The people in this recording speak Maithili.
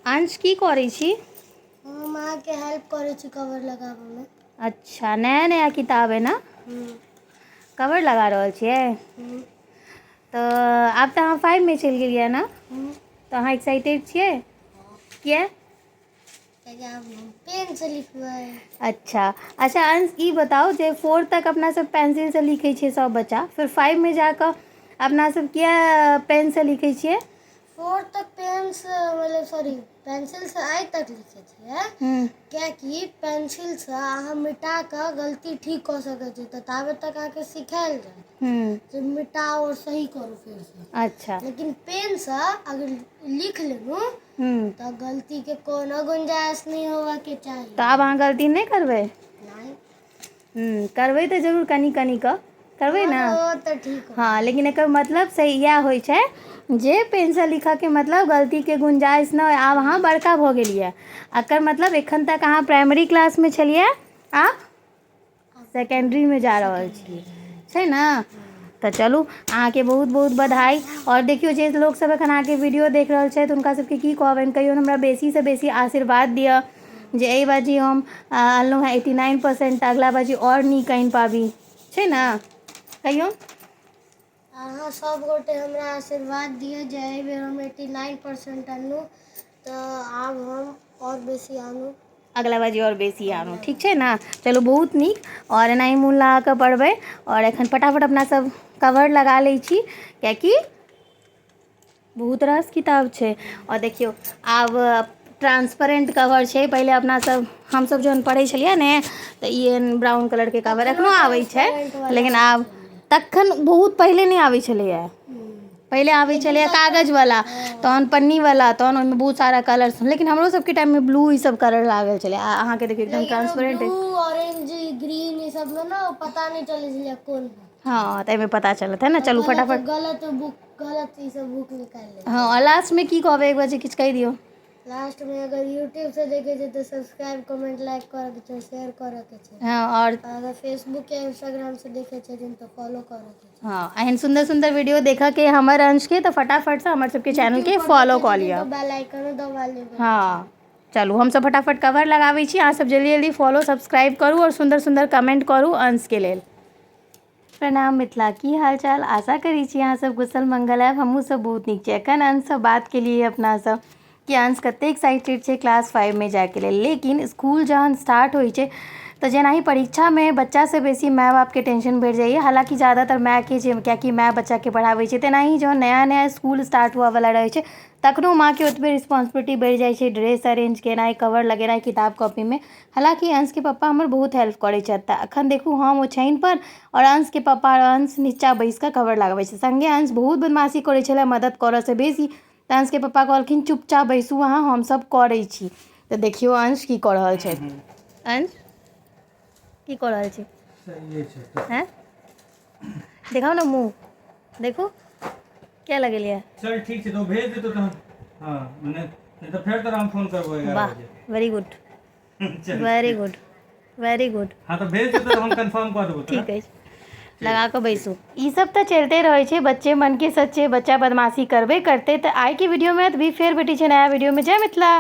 अंश की करै छी? हम अहाँके हेल्प करै छी कवर लगाबऽमे। अच्छा, नया नया किताब है ना, कवर लगा रहल छियै? तऽ आब तऽ अहाँ 5मे चलि गेलियै ने, तऽ अहाँ एक्साइटेड छियै? किया? कियाकि आब हम पेनसँ लिखबै। अच्छा अच्छा, अंश ई बताउ जे 4 तक अपना सब पेंसिलसँ लिखै छियै सब बच्चा, फेर 5मे जाकऽ अपना सब किया पेनसँ लिखै छियै? 4 तक पेनसँ, मतलब सॉरी, पेंसिलसँ आइ तक लिखै छियै कियाकि पेंसिलसँ अहाँ मिटा कऽ गलती ठीक कऽ सकै छी, तऽ ताबे तक अहाँके सिखायल जायत जे मिटाउ आओर सही करू फेरसँ। लेकिन पेनसँ अगर लिख लेलहुँ तऽ गलतीके कोनो गुंजाइश नहि होबऽके चाही। तऽ आब अहाँ गलती नहि करबै? नहि। करबै तऽ जरूर, कनि कनि कऽ करबै ने। ओ तऽ ठीक। हँ, लेकिन एकर मतलब सही इएह होइ छै जे पेनसँ लिखऽके मतलब गलतीके गुंजाइश नहि। आब अहाँ बड़का भऽ गेलियै, एकर मतलब एखन तक अहाँ प्राइमरी क्लासमे छलियै, आब सेकेंडरीमे जा रहल छियै, छै ने? तऽ चलू, अहाँके बहुत बहुत बधाई। आओर देखियौ, जे लोकसभ एखन अहाँके वीडियो देख रहल छथि, हुनका सबके की कहबनि? कहियौ हमरा बेसीसँ बेसी आशीर्वाद दिअ जे एहि बाजी हम अनलहुँ हेँ 89%, तऽ अगला बाजी आओर नीक आनि पाबी, छै ने? कहियौ। अहाँ सब गोटे हमरा आशीर्वाद दिअ जे एहि बेर हम 89% आनू, तऽ आब हम आओर बेसी आनू। अगला बाजी आओर बेसी आनू, ठीक छै ने? चलू, बहुत नीक। आओर एनाही मोन लगा कऽ पढ़बै। आओर एखन फटाफट अपना सब कवर लगा लै छी, कियाकि बहुत रास किताब छै। आओर देखियौ, आब ट्रांसपेरेंट कवर छै। पहिले अपना सब, हमसब जहन पढ़ै छलियै ने, तऽ ई एहन ब्राउन कलरके कवर एखनो आबै छै, लेकिन आब तखन बहुत पहिले नहि आबै छलैए। पहिले आबै छलैए कागजवला, तहन पन्नीवला, तहन ओहिमे बहुत सारा कलर। लेकिन हमरो सबके टाइममे ब्लू ई सब कलर लागल छलै आ अहाँके देखियौ, एकदम ट्रांसपेरेंट। ब्लू, ऑरेंज, ग्रीन ई सब मे ने पता नहि चलै छलै कोन। हँ, तऽ एहिमे पता चलत है ने। चलू फटाफट। गलत बुक, गलत ई सब बुक निकालि लै। हँ, आओर लास्टमे की कहबै? एक बार जे किछु कहि दियौ। लास्ट मे अगर यूट्यूब से देखे छै तऽ सब्सक्राइब, कमेंट, लाइक करऽ के छै, शेयर करऽ के छै। हँ, आओर अगर फेसबुक या इंस्टाग्राम से देखे छथिन तऽ फॉलो करऽ के छै। हँ, एहन सुन्दर सुन्दर वीडियो देखऽके हमर अंशके, तऽ फटाफटसँ हमर सबके चैनलके फॉलो कऽ लिअ। तऽ बेल आइकनो दबा लेबै। हँ, चलू, हमसब फटाफट कवर लगाबै छी। अहाँ सब जल्दी जल्दी फॉलो, सब्सक्राइब करू आओर सुन्दर सुन्दर कमेंट करू अंशके लेल। प्रणाम मिथिला, की हाल चाल? आशा करै छी अहाँ सब कुशल मंगल आयब। हमहूँ सब बहुत नीक छी। एखन अंशसँ बात केलियै अपना सब कि अंश कते एक्साइटेड छै क्लास 5मे जायके लेल। लेकिन इसकुल जहन स्टार्ट होइ छै तऽ जेनाही परीक्षामे बच्चासँ बेसी माय बापके टेंशन बढ़ि जाइए, हालाँकि ज़्यादातर मायके छै, कियाकि माय बच्चाके पढ़ाबै छै। तेनाही जहन नया नया इसकुल स्टार्ट हुअवला रहै छै, तखनो माँके ओतबे रिस्पॉन्सिबिलिटी बढ़ि जाइ छै, ड्रेस अरेंज केनाइ, कवर लगेनाइ किताब कॉपीमे। हालाँकि अंशके पप्पा हमर बहुत हेल्प करै छथि। तऽ एखन देखू, हम ओछाइनपर आओर अंशके पप्पा आओर अंश नीचाँ बैसि कऽ कवर लगबै छै। सङ्गे अंश बहुत बदमाशी करै छलै मदद करऽसँ बेसी, तऽ अंशके पप्पा कहलखिन, चुपचाप बैसू अहाँ, हमसब करै छी। तऽ देखियौ, अंश की कऽ रहल छथि। अंश, की कऽ रहल छी? सहिए छै। हैं, देखाउ ने मुँह, देखू क्या लगेलियै। चल, ठीक छै, तऽ ओ भेज देतौ तहन। हँ, नहि नहि तऽ फेर तोरा हम फोन करबो 11 वाह बजे। वेरी गुड। चल। वेरी गुड, वेरी गुड। हँ, तऽ भेज देतौ तऽ हम कन्फर्म कऽ देबो तोरा। ठीक अछि, लगा कऽ बैसू। ई सब तऽ चलिते रहै छै, बच्चे मन के सच्चे बच्चा, बदमाशी करबे करतै। तऽ आइके वीडियोमे भी फेर भेटै छै नया वीडियोमे। जय मिथिला।